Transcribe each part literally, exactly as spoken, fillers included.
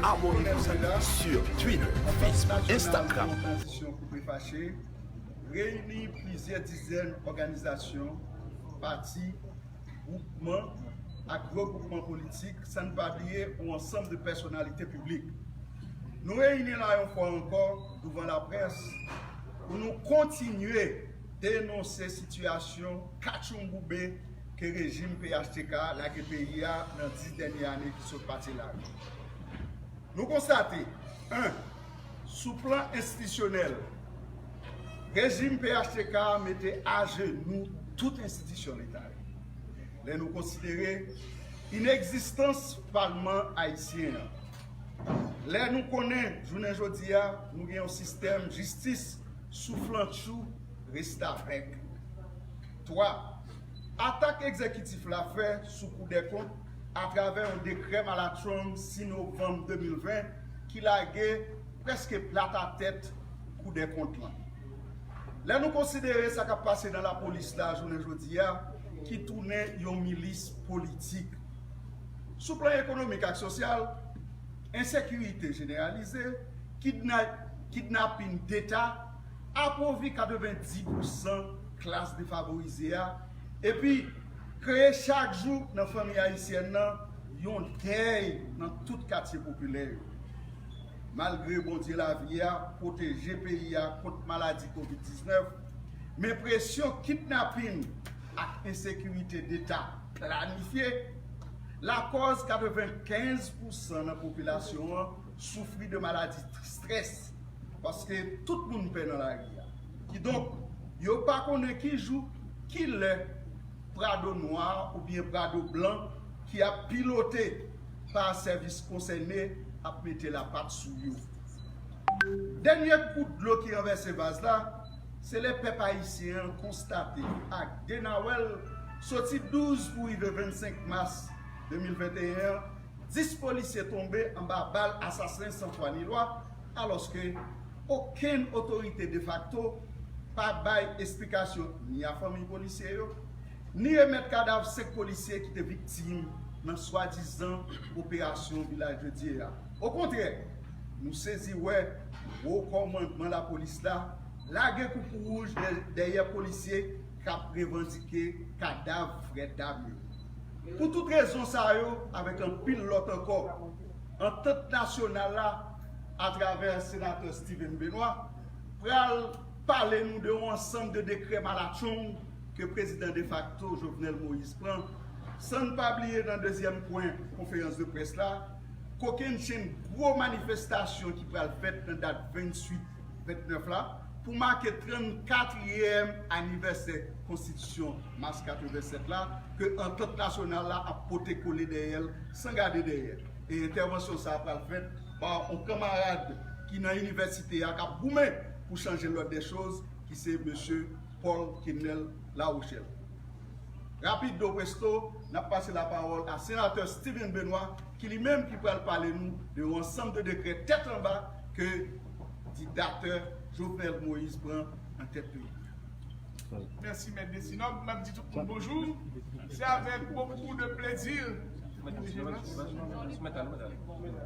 Abonnez-vous à nous sur Twitter, Facebook, Instagram. Tranzisyon Koupe Fache reyini plizyè dizèn òganizasyon, pati, gwoupman ak regwoupman politik, san n pa bliye yon ansanm de pèsonalite piblik. Nou reyini la yon fwa ankò douvan laprès pou nou kontinye denonse sitiyasyon katchoumboube ke rejim P H T K lage peyi a nan dis dènye ane ki sot pase la yo. Nou konstate, en, sou plan enstitisyonèl, rejim P H T K mete ajenou tout enstitisyon Leta yo. Lè nou konsidere inegzistans Palman ayisyen an, lè nou konnen jounen jodi a nou gen yon sistèm jistis souflantchou restavèk. Twa, atak egzekitif la fè sou Koudèkont atravè yon dekrè malatchong sis novanm de mil ven ki lage prèske plat atè Koudèkont lan. Lè nou konsidere sa k ap pase nan lapolis la jounen jodi a, ki tounen yon milis politik. Sou plan ekonomik ak sosyal, ensekirite jeneralize, kidna-, kidnapin deta, apwovi katrevenndis pousan klas defavorize a, epi kreye chak jou nan fanmi ayisyèn nan yon dèy nan tout katye popilè yo. Malgre Bondye lavi a pwoteje peyi a kont maladi kovid diznèf, men presyon kidnapin ak ensekirite deta planifye lakòz katrevenkenz pousan nan popilasyon an soufri de maladi strès, paske tout moun pè nan lari a. Kidonk, yo pa konnen ki jou, ki lè Prado nwa oubyen Prado blan ki ap pilote pa sèvis konsène ap mete lapat sou yo. Dènye gout dlo ki ranvèse vaz la, se lè pèp ayisyen an konstate ak denawèl, soti douz pou rive vennsenk mas de mil venteyen an, dis polisye tonbe anba bal asasen san fwa ni lwa, alòske okenn otorite defakto pa bay esplikasyon ni a fanmi polisye yo, ni remèt kadav senk polisye ki te viktim nan swadizan operasyon Vilaj de Dye a. Okontrè, nou sezi wè wo kòmandman lapolis la lage koukouwouj dè-, dèyè polisye k ap revandike kadav frè dam yo. Pou tout rezon sa yo, avèk anpil lòt ankò, Antant Nasyonal la, atravè Senatè Steven Benoît, pral pale nou de yon ansanm de dekrè malatchong ke prezidan defakto Jovenel Moïse pran, san n pa bliye nan dezyèm pwen konferans de près la, kokennchenn gwo manifestasyon ki pral fèt nan dat venntuit, vennèf la, pou make trannkatriyèm anivèsè konstitisyon mas katrevennsèt la, ke Antant Nasyonal la ap pote kole dèyè l san gade dèyè. E entèvansyon sa a pral fèt pa yon kanmarad ki nan inivèsite a k ap goumen pou chanje lòd dè choz, ki se mesye Paul Kenel Larochelle. Rapido presto, n ap pase lapawòl a Senatè Steven Benoît, ki li menm ki pral pale nou de yon ansanm de dekrè tèt anba ke diktatè Jovenel Moïse pran nan tèt peyi a. Mèsi, Mèt Desinòb. M ap di tout moun bonjou. Se avèk bokou de plezi.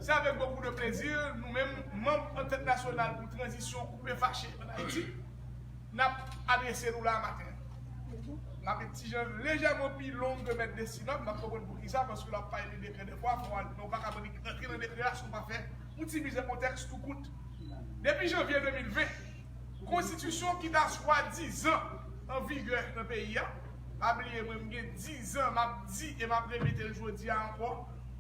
Se avèk bokou de plezi, nou menm, manm Antant Nasyonal pou Tranzisyon Koupe Fache ann Ayiti, n ap adrese nou la maten an. L ap yon ti jan lejèman pi long ke Mèt Desinòb, n ap konprann poukisa, paske l ap pale de dekrè dèfwa, fò w al, men w pa ka rantre nan dekrè a si w pa fè yon ti mize kontèks tou kout. Depi janvye de mil ven, konstitisyon ki ta swadizan an vigè nan peyi a, pa bliye mwen, m gen diz an, m ap di e m ap repete l jodi a ankò,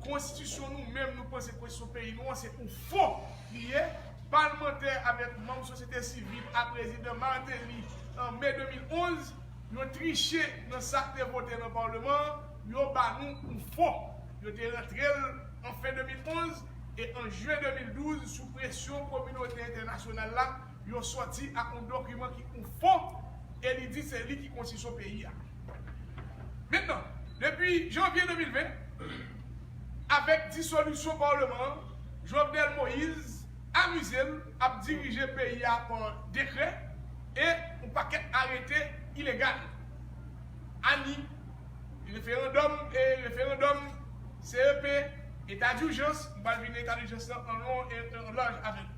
konstitisyon nou menm, nou panse konstitisyon peyi nou an se yon fon li ye, palmantè avèk manm sosyete sivil a prezidan Martelly an me de mil onz, yo triche nan sa k te vote nan palman an, yo ba nou yon fon. Yo te rantre l an fen de mil onz, e an jen de mil douz, sou presyon kominote entènasyonal la, yo sòti ak yon dokiman ki yon fon, e li di se li ki konstitisyon peyi a. Mentnan, depi janvye de mil ven, avèk disolisyon palman an, Jovenel Moïse amize l ap dirije peyi a pa dekrè e yon pakèt arete ilegal. ANI, referandòm, e referandòm, C E P, Eta dijans, m pral vin eta dijans lan an lon e an laj avè l.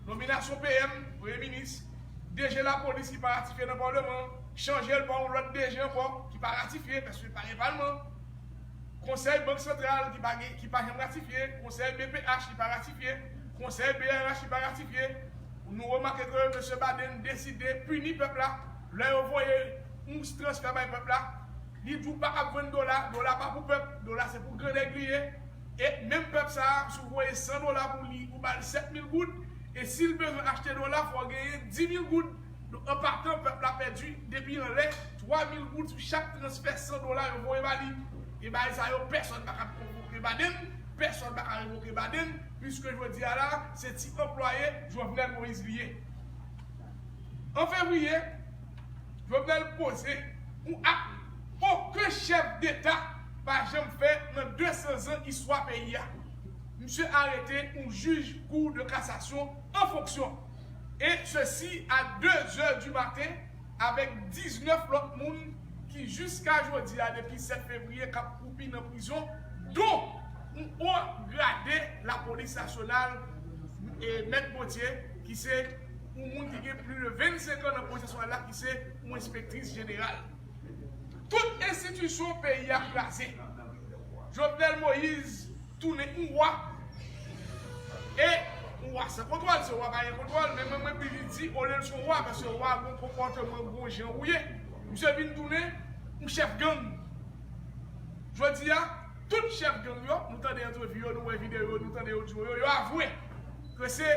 Nominasyon P M, Premye Minis, D G Lapolis ki pa ratifye nan Palman, chanje l pa yon lòt D G ankò ki pa ratifye, paske pa gen Palman. Konsèy Bank Santral ki pa gen, ki pa janm ratifye, Konsèy B P H ki pa ratifye, Konsèy B R H ki pa ratifye. Nou remake ke mesye Baden deside pini pèp la lè yo voye yon transfè bay pèp la. Li di w pa ap vann dola, dola pa pou pèp, dola se pou gran nèg li ye. E menm pèp sa a, si w voye san dola pou li, ou ba l sèt mil goud, e si l bezwen achte dola, fò w genyen dis mil goud. Donk, an patan, pèp la pèdi depi anlè twa mil goud sou chak transfè san dola yo voye ba li. E bagay sa yo, pèsonn pa ka revoke Baden, pèsonn pa ka revoke Baden, piske jodi a la, se ti anplwaye Jovenel Moïse li ye. An fevriye, Jovenel poze yon ak okenn chèf deta pa janm fè nan de san zan istwa peyi a. Misye arete yon jij Cour de cassation an fonksyon. E sesi a de zè di maten, avèk diznèf lòt moun ki jiska jodi a, depi sèt fevriye, k ap kwoupi nan prizon, don yon wo grade Lapolis Nasyonal, e, Mèt Botye, ki se yon moun ki gen plis de vennsenk an nan Polis Nasyonal la, ki se yon enspektris jeneral. Tout enstitisyon peyi a kraze. Jovenel Moïse tounen yon wa. E yon wa san kontwòl, se yon wa pa gen kontwòl, men mwen, mwen pli di, olye l se yon wa, paske wa gon konpòteman, gon jan ou ye. Misye vin tounen yon chèf gang. Jodi a, tout chèf gang yo, nou tande antrevi yo, nou wè videyo yo, nou tande odyo yo, yo avwe ke se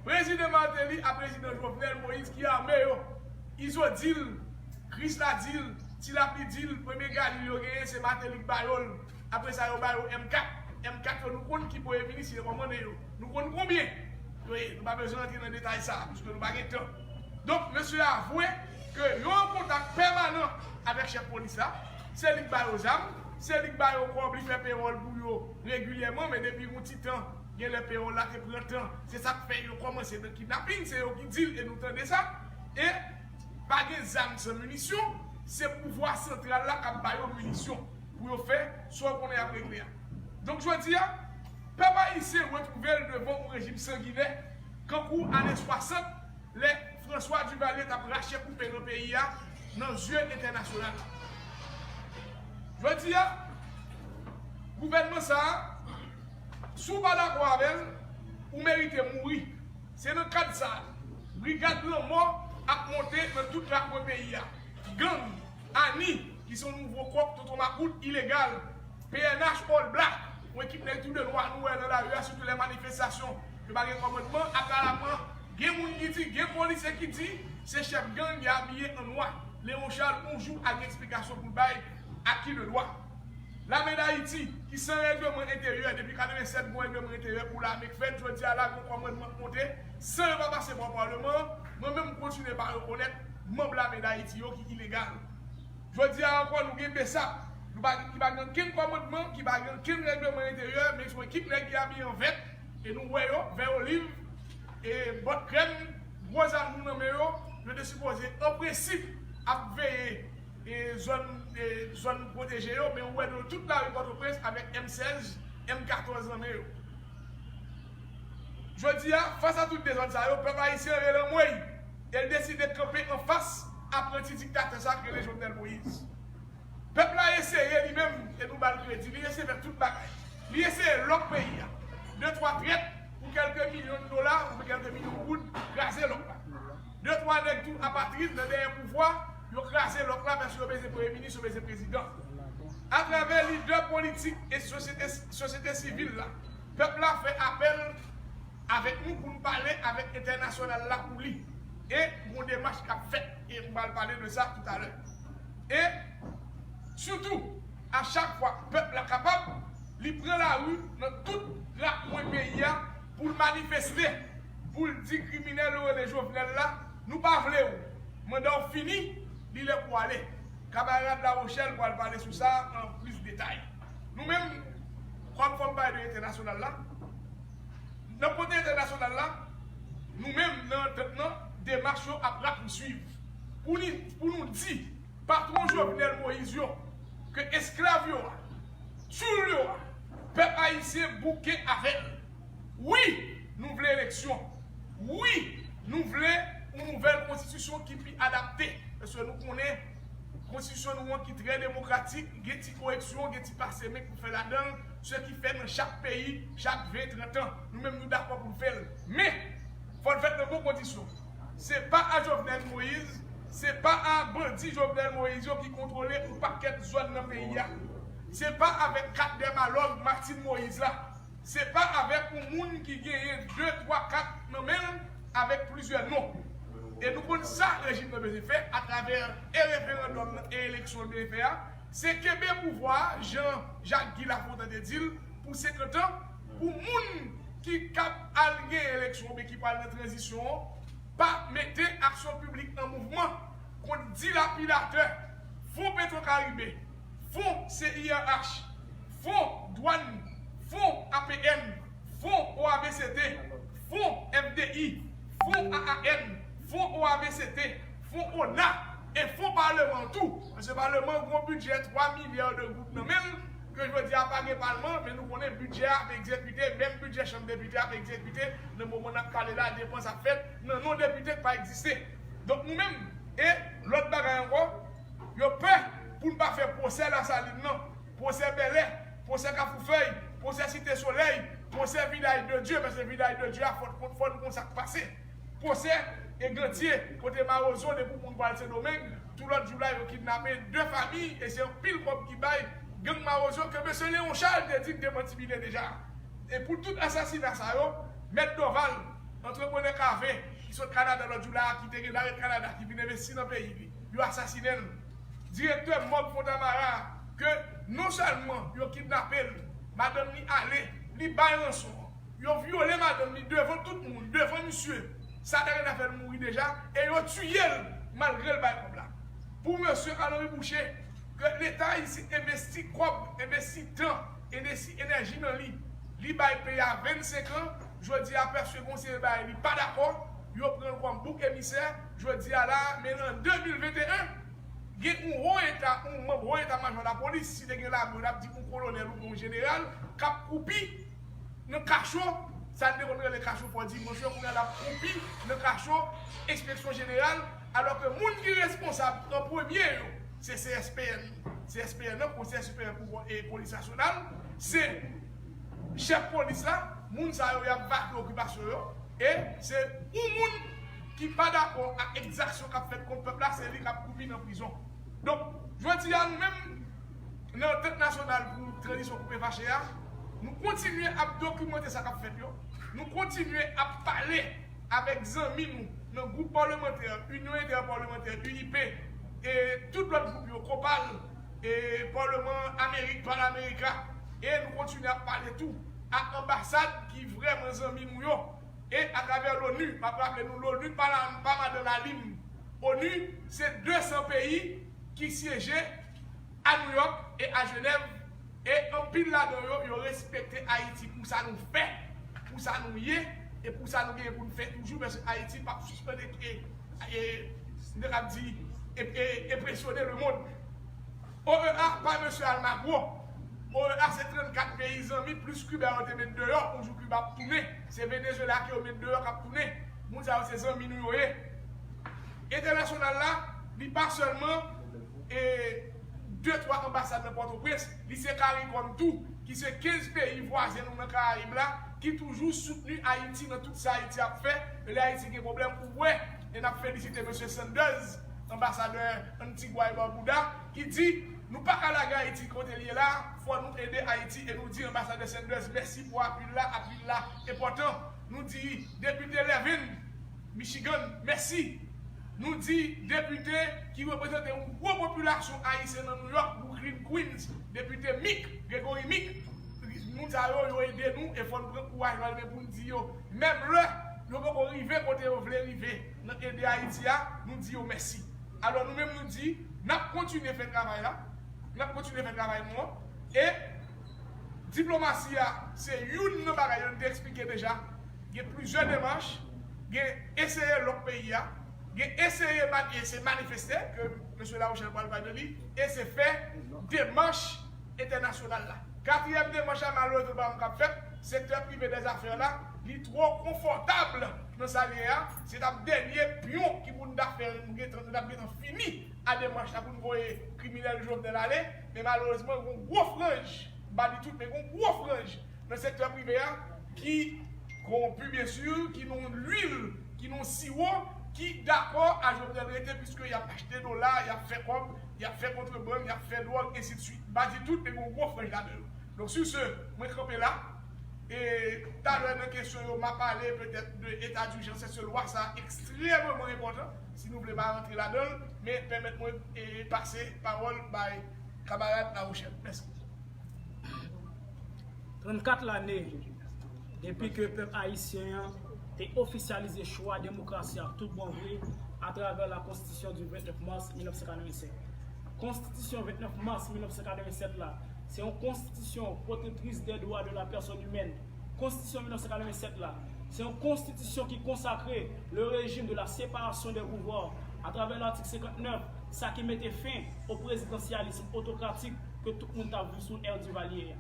Prezidan Martelly ak Prezidan Jovenel Moïse ki ame yo. Izo di l, Krisla di l, Ti Lapli di l, premye galil yo genyen se Martelly k ba yo l. Apre sa, yo ba yo M kat. M kat yo, nou konn ki premye minis ki te kòmande yo. Nou konn konbyen yo ye. Nou pa bezwen rantre nan detay sa a, piske nou pa gen tan. Donk, mesye avwe ke yo an kontak pèmanan avèk chèf polis la. Se li k ba yo zam, se li k ba yo kòb, li fè pewòl pou yo regilyèman, men depi yon ti tan, genlè pewòl la te pran tan. Se sa k fè yo kòmanse nan kidnaping, se yo ki di l e nou tande sa. E pa gen zam san minisyon, se pouvwa santral la k ap ba yo minisyon pou yo fè sa w konnen y ap regle a. Donk, jodi a, pèp ayisyen retwouve l devan yon rejim sanginè, kankou ane swasant, lè François Duvalier t ap rache koupe nan peyi a, nan zye entènasyonal la. Jodi a, gouvènman sa a, si w pa dakò avè l, ou merite mouri. Se nan kad sa a, brigad lanmò ap monte nan tout rakwen peyi a. Gang, ani, ki se yon nouvo kòk tonton makout ilegal, P N H All Black, yon ekip nèg tou de nwa nou wè nan lari a, sitou lè manifestasyon, yo pa gen kòmandman, aparaman, gen moun ki di, gen polisye ki di, se chèf gang ki abiye an nwa. Léon Charles, yon jou, a gen eksplikasyon pou l bay, a ki de dwa. Lame Dayiti, ki san règleman enteryè, depi katrevennsèt, gon règleman enteryè pou lame k fèt, jodi a la, gon kòmandman k monte, san yo pa pase bò palman an, mwen menm, m kontinye pa rekonèt manm Lame Dayiti yo ki ilegal. Jodi a ankò, nou gen BSAP, nou pa, ki pa gen okenn kòmandman, ki pa gen okenn règleman enteryè, men se yon ekip nèg ki abiye an vèt, e nou wè yo, vè oliv, e bòt krèm, gwo zam nou nan men yo, yo te sipoze, an prensip, ap veye, e zòn, e zòn pwoteje yo, men ou wè yo tout lari Pòtoprens avèk M sèz, M katòz nan men yo. Jodi a, fas a tout dezòd sa yo, pèp ayisyen rele anmwey, e l deside kanpe anfas apranti diktatè sa k rele Jovenel Moïse. Pèp la eseye li menm, e nou ba l kredi, li eseye fè tout bagay. Li eseye lòk peyi a. De twa trèt pou kèlke milyon dola oubyen kèlke milyon goud, kraze lòk la. De twa nèg tou apatrid nan dèyè pouvwa, yo kraze lòk la paske yo bezwen premye minis, yo bezwen prezidan. Atravè lidè politik e sosyete, sosyete sivil la, pèp la fè apèl avèk nou pou n pale avèk entènasyonal la pou li. E gon demach k ap fèt, e m pral pale de sa toutalè. E sitou, a chak fwa pèp la kapab, li pran lari nan tout rakwen peyi a pou l manifeste, pou l di kriminèl yo rele Jovenel la, nou pa vle w, manda w fini, li lè pou w ale. Kamarad Larochelle pral pale sou sa an plis detay. Nou menm, kòm fò m pale de entènasyonal la, nan kote entènasyonal la, nou menm nan antant lan, demach yo ap rapouswiv. Pou ni, pou nou di patwon Jovenel Moïse yo ke esklav yo a, tyoul yo a, Pèp ayisyen bouke avè l. Wi, nou vle eleksyon. Wi, nou vle yon nouvèl konstitisyon ki pi adapte. Paske nou konnen konstitisyon nou an ki trè demokratik, gen ti koreksyon, gen ti pase men pou fè ladan l, se ki fè nan chak peyi, chak ven, trant an, nou menm nou dakò pou n fè l. Men, fò l fèt nan bon kondisyon. Se pa a Jovenel Moïse, se pa a bandi Jovenel Moïse yo ki kontwole yon pakèt zòn nan peyi a. Se pa avèk kat dèmalòg Martine Moïse la. Se pa avèk yon moun ki genyen de, twa, kat nan men l avèk plizyè non. E nou konn sa rejim nan bezwen fè atravè e referandòm nan e eleksyon l bezwen fè a, se kenbe pouvwa a, jan Jacques Guy Lafontant te di l, pou senkant an, pou moun ki k ap al gen eleksyon oubyen ki pral nan tranzisyon an, pa mete aksyon piblik an mouvman kont dilapidatè, Fon Petwokaribe, Fon C I R H, Fon Dwàn, Fon A P N, Fon O A B C T, Fon F D I, Fon A A N, Fon O A B C T, Fon ona e Fon Palman tou. Paske Palman gen yon bidjè twa milya de goud nan men l, ke jodi a pa gen Palman, men nou konnen bidjè a ap egzekite, menm bidjè Chanm Depite ap egzekite nan moman n ap pale la, depans ap fèt nan non depite k pa egziste. Donk nou menm, e lòt bagay ankò, yo pè pou n pa fè pwosè Lasalin nan, pwosè Bèlè, pwosè Kafoufèy, pwosè Site Solèy, pwosè Vilaj de Dye, paske Vilaj de Dye a fò n konn, fò n konn sa k pase. Pwosè e Gantye, kote Mawozo, depi yon moun pral Sendomeng, tou lòt jou la yo kidnape de fanmi, e se anpil kòb ki bay gang Mawozo, ke mesye Leon Charles te di k demantibile deja. E pou tout asasina sa yo, Mèt Dorval, antreprenè kave, ki sot Kanada lòt jou la, ki te gen lare Kanada, ki vin envesti nan peyi li, yo asasinen l. Direktè mòg Fontamara, ke non sèlman yo kidnape l, madanm li ale, li bay ranson. Yo vyole madanm li devan tout moun, devan misye. Sa ta gentan fè l mouri deja, e yo tiye l malgre l bay kòb la. Pou mesye Alory Boucher, ke Leta ayisyen envesti kòb, envesti tan, envesti enèji nan li. Li bay peyi a vennsenk an, jodi a pèske gon seri bagay li pa dakò, yo pran l kòm bouk emisè, jodi a la, men nan de mil venteyen, gen yon wo eta, yon manm wo eta majò lapolis, si te gen lame, n ap di yon kolonèl oubyen yon jeneral, k ap kwoupi nan kacho, sa n te konn rele kacho fò dimanch yo, kounye a l ap kwoupi nan kacho enspeksyon jeneral, alò ke moun ki responsab an premye yo, se C S P N, C S P N nan, Konsèy Siperyè Pouvwa e Polis Nasyonal, se chèf polis la, moun sa yo y ap vake okipasyon yo, e se yon moun ki pa dakò ak egzaksyon k ap fèt kont pèp la, se li k ap kwoupi nan prizon. Donk, jodi a nou menm, nan Antant Nasyonal pou Tranzisyon Koupe Fache a, nou kontinye ap dokimante sa k ap fèt yo. Nou kontinye ap pale avèk zanmi nou nan gwoup palmantè, Inyon Entèpalmantè, U I P, e tout lòt gwoup yo, Kopal, e Palman Amerik, Pal Amerika, e nou kontinye ap pale tou ak anbasad ki vrèman zanmi nou yo, e atravè l'ONU, m ap raple nou, l'ONU pa la, pa madan lalim. ONU, se de san peyi ki syeje a Nouyòk e a Jenèv, e anpil ladan yo, yo respekte Ayiti pou sa nou fè, pou sa nou ye, e pou sa nou genyen pou n fè toujou, paske Ayiti p ap sispann e, e, e, m te kab di, e, e, enpresyone lemonn. O E A pa mesye Almagro. O E A se trannkat peyi zanmi plis Kiba yo te met deyò, yon jou Kiba ap tounen. Se Venezuela ke yo met deyò k ap tounen. Moun sa yo se zanmi nou yo ye. Entènasyonal la, li pa sèlman, e, de twa anbasad nan Pòtoprens, li se CARICOM tou, ki se kenz peyi vwazen nou nan Karayib la, ki toujou soutni Ayiti nan tout sa Ayiti ap fè. E lè Ayiti gen pwoblèm, ou wè, e n ap felisite mesye Sanders, anbasadè Antigua e Barbuda, ki di, nou pa ka lage Ayiti kote l ye la, fò nou ede Ayiti, e nou di anbasadè Sanders mèsi pou apui l la, apui l la enpòtan. Nou di depite Levin, Michigan, mèsi. Nou di depite ki reprezante yon gwo popilasyon ayisyen nan Nouyòk, Brooklyn, Queens, depite Meek, Gregory Meek, moun sa yo, yo ede nou, e fò n pran kouraj la, men pou n di yo, menm lè yo poko rive kote yo vle rive nan ede Ayiti a, nou di yo mèsi. Alò, nou menm, nou di, n ap kontinye fè travay la, n ap kontinye fè travay nou an, e diplomasi a, se youn nan bagay yo, n te eksplike deja, gen plizyè demach, gen eseye lòk peyi a, gen eseye ma-, e se manifeste, ke mesye La Rochelle pral pale de li, e se fè demach entènasyonal la. Katriyèm demach la, malerezman, pa janm k ap fèt. Sektè prive dèzafè la, li twò konfòtab nan sa l ye a. Se t ap dènye pyon ki pou n ta fè, nou gentan, nou t ap gentan fini a demach la pou n voye kriminèl Jovenel ale. Men malerezman, gen yon gwo franj, m pa di tout, men gen yon gwo franj nan sektè prive a ki konwonpi, byen si, ki nan lwil, ki nan siwo, ki dakò a Jovenel rete, piske y ap achte dola, y ap fè kòb, y ap fè kontrebann, y ap fè dwòg, ensidswit. M pa di tout, men gen yon gwo franj ladan yo. Donk, sur ce, mwen kanpe la. E talè nan kesyon yo, m a pale petèt de eta dijans, èske lwa sa a ekstrèmeman enpòtan, si nou vle m a rantre ladan l, men pèmèt mwen e pase pawòl bay kamarad La Rochelle. Mèsi. Trannkat lane depi ke pèp ayisyen an te ofisyalize chwa demokrasi ak tout bon vre atravè la Konstitisyon du vennèf mas mil nèf san katrevennsèt. Konstitisyon vennèf mas mil nèf san katrevennsèt la, se yon konstitisyon protectrice des droits de la personne humaine. Konstitisyon mil nèf san katrevennsèt la, se yon konstitisyon ki konsakre le régime de la séparation des pouvoirs atravè latik senkantnèf, sa ki mete fen o prezidansyalis otokratik ke tout moun t ap viv sou è Duvalier a.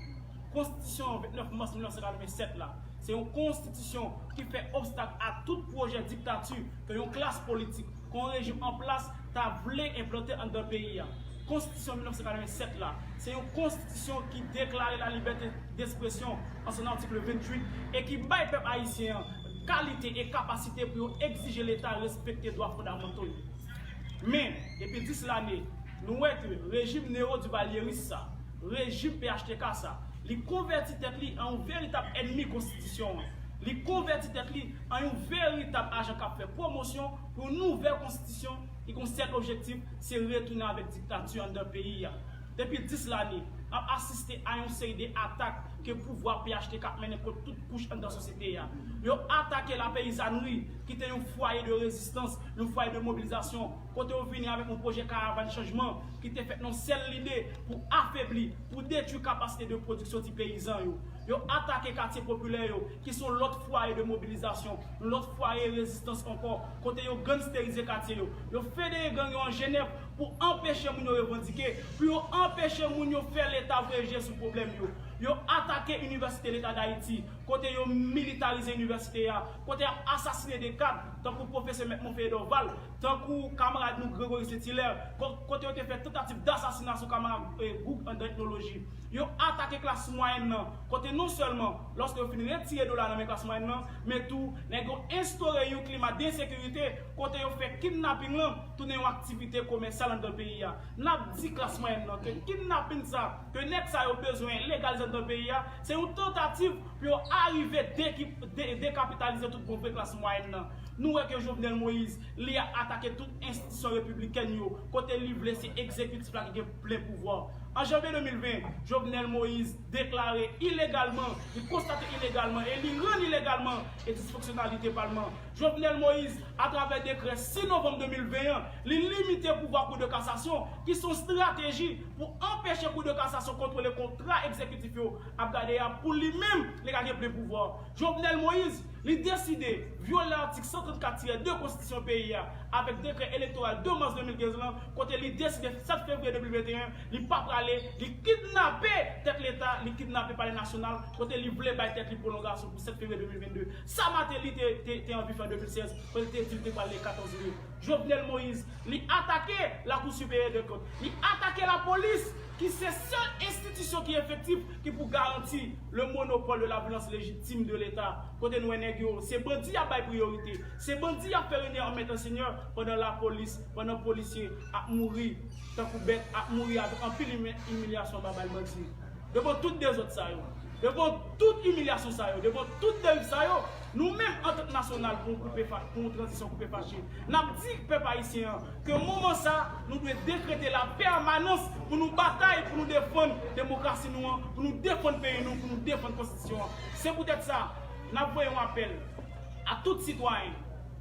Konstitisyon vennèf mas mil nèf san katrevennsèt la, se yon konstitisyon ki fè obstak a tout pwojè diktati ke yon klas politik, ke yon rejim an plas ta vle enplante anndan peyi a. Konstitisyon mil nèf san katrevennsèt la, se yon konstitisyon ki deklare la libète d'expression an son atik venntuit e ki bay pèp ayisyen an kalite e kapasite pou yo egzije Leta respekte dwa fondamanto yo. Men, depi dis lane, nou wè ke rejim newo-divalyeris sa, rejim P H T K sa, li konvèti tèt li an yon veritab ènmi konstitisyon an. Li konvèti tèt li an yon veritab ajan k ap fè pwomosyon pou yon nouvèl konstitisyon ki gen yon sèl objektif, se retounen avèk diktati anndan peyi a. Depi dis lane, n ap asiste a yon seri de atak ke pouvwa P H T K ap mennen kont tout kouch anndan sosyete a. Yo atake lapeyizanri, ki te yon fwaye de rezistans, yon fwaye de mobilizasyon, kote yo vini avèk yon pwojè karavàn chanjman ki te fèt nan sèl lide pou afebli, pou detwi kapasite de pwodiksyon ti peyizan yo. Yo atake katye popilè yo, ki se yon lòt fwaye de mobilizasyon, yon lòt fwaye rezistans ankò, kote yo gangsterize katye yo. Yo federe gang yo an Jenèv pou anpeche moun yo revandike, pou yo anpeche moun yo fè Leta voye je sou pwoblèm yo. Yo atake Inivèsite Leta Dayiti, kote yo militarize inivèsite a, kote y ap asasine de kad, tankou pwofesè Mèt Monferrier Dorval, tankou kamarad nou Gregory Saint-Hilaire, ko-, kote yo te fè tantativ dasasina sou kamarad eh, Goug anndan etnoloji. Yo atake klas mwayèn nan, kote non sèlman, lòske yo fin retire dola nan men klas mwayèn nan, men tou, nèg yo enstore yon klima densekirite, kote yo fè kidnaping lan tounen yon aktivite komèsyal anndan peyi a. N ap di klas mwayèn nan ke kidnaping sa, ke nèg sa yo bezwen legalize anndan peyi a, se yon tantativ pou yo arive deki-, de-, dekapitalize tout bon vre klas mwayèn nan. Nou wè ke Jovenel Moïse, li ap atake tout enstitisyon repiblikèn yo, kote li vle se egzekitif la ki gen plen pouvwa. An janvye de mil ven, Jovenel Moïse deklare ilegalman, li konstate ilegalman e li rann ilegalman e disfonksyonalite palman. Jovenel Moïse, atravè dekrè sis novanm de mil ven an, li limite pouvwa Kou de Kasasyon, ki se yon estrateji pou anpeche Kou de Kasasyon kontwole kontra egzekitif yo ap gade a pou li menm, li ka gen plen pouvwa. Jovenel Moïse, li deside vyole atik san trannkat tirè de konstitisyon peyi a avèk dekrè elektoral de mas de mil kenz lan, kote li deside sèt fevriye de mil venteyen, li pa prale, li kidnape tèt Leta, li kidnape Palè Nasyonal, kote li vle bay tèt li pwolongasyon pou sèt fevriye de mil vennde. Sa Martelly te, te, te anvi fè an de mil sèz, kote li te di li te pral le katòz me. Jovenel Moïse, li atake Lakou Siperyè de Kont, li atake lapolis, ki se sèl enstitisyon ki efektif, ki pou garanti le monopole de la violence légitime de l'État. Kote nou wè nèg yo, se bandi y ap bay priyorite, se bandi y ap fè renye an mèt an senyè, pandan lapolis, pandan polisye ap mouri tankou bèt, ap mouri avèk anpil imi-, imilyasyon anba bal bandi. Devan tout dezòd sa yo, devan tout imilyasyon sa yo, devan tout deriv sa yo, nou menm, Antant Nasyonal pou yon koupe fa-, pou yon tranzisyon koupe fache, n ap di pèp ayisyen an ke moman sa, nou dwe dekrete lapèmanans pou nou batay, pou nou defann demokrasi nou an, pou nou defann peyi nou, pou nou defann konstitisyon an. Se poutèt sa, n ap voye yon apèl a tout sitwayen,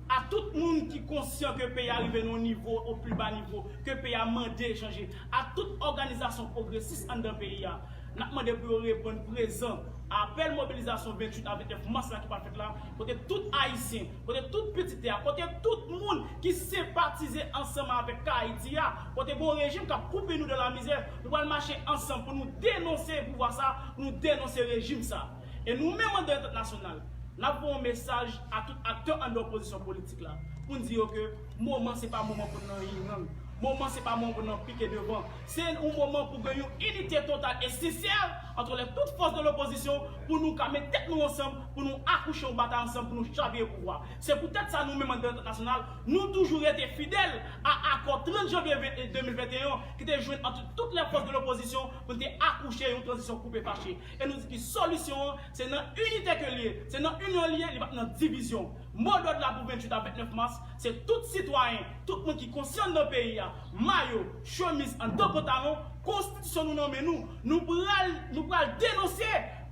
a tout moun ki konsyan ke peyi a rive nan yon nivo, o pli ba nivo, ke peyi a mande chanje, a tout òganizasyon pwogresis anndan peyi a. N ap mande pou yo reprann prezan, Apèl mobilizasyon venntuit a vennèf mas la ki pral fèt la, kote tout Ayisyen, kote tout pitit tè a, kote tout moun ki senpatize ansanm avèk ka Ayiti a, kote gon rejim k ap koupe nou de la mizè, nou pral mache ansanm pou nou denonse pouvwa sa, pou nou denonse rejim sa. E nou menm an dèyè tèt nasyonal, n ap voye yon mesaj a tout aktè anndan opozisyon politik la, pou n di yo ke moman se pa moman pou n nan ying-yang. Moman se pa moman pou n nan pike devan. Se yon moman pou gen yon inite total e sensè ant lè tout fòs de lopozisyon pou nou ka met tèt nou ansanm, pou nou akouche yon batay ansanm, pou nou chavire pouvwa. Se poutèt sa nou menm an dèyè tèt nasyonal, nou toujou rete fidèl a akò trant janvye ven-, de mil venteyen ki te jwenn ant tout lè fòs de lopozisyon pou n te akouche yon tranzisyon koupe fache. E nou di ki solisyon an, se nan inite ke l ye, se nan inyon l ye, li p ap nan divizyon. Modòd la pou venntuit a vennèf mas, se tout sitwayen, tout moun ki konsyan nan peyi a, mayo, chemiz, anndan pantalon, konstitisyon nou nan men nou, nou pral, nou pral denonse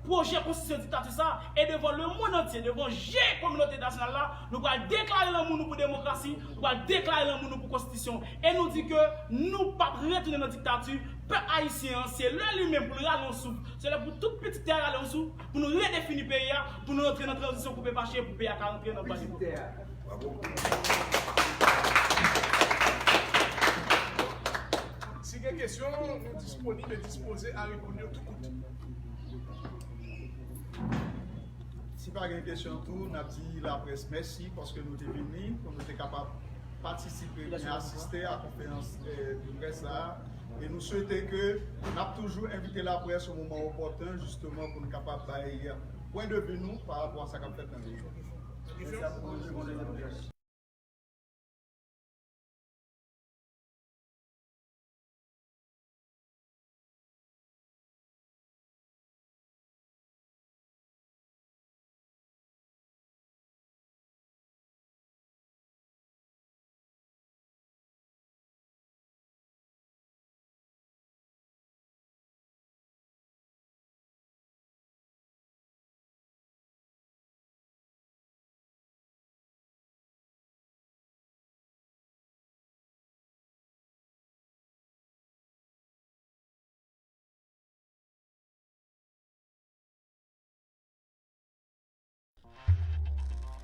pwojè konstitisyon diktati sa, e devan lemonn antye, devan je kominote entènasyonal la, nou pral deklare lanmou nou pou demokrasi, nou pral deklare lanmou nou pou konstitisyon, e nou di ke nou p ap retounen nan diktati, pèp ayisyen an, se lè li menm pou l rale yon souf, se lè pou tout pitit tè a rale yon souf, pou nou redefini peyi a, pou nou rantre nan tranzisyon koupe fache, pou peyi a ka rantre nan bòn. Si gen kesyon, nou disponib e dispoze a reponn yo tou kout. Si pa gen kesyon tou, n ap di laprès mèsi paske nou te vini, pou nou te kapab patisipe oubyen asiste a konferans, eh, de près sa a. E nou swete ke n ap toujou envite laprès o moman opòten, jisteman, pou nou kapab bay pwen de vi nou pa rapò a sa k ap fèt nan peyi a.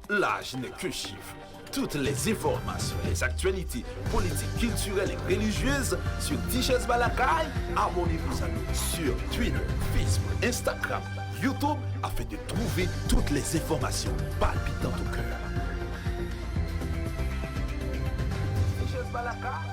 L'âge n'est qu'un chiffre. Toutes les informations, les actualités politiques, culturelles et religieuses sur Tichèz Balakay. Abonnez-vous à nous sur Twitter, Facebook, Instagram, YouTube afin de trouver toutes les informations palpitantes au cœur. Tichèz Balakay.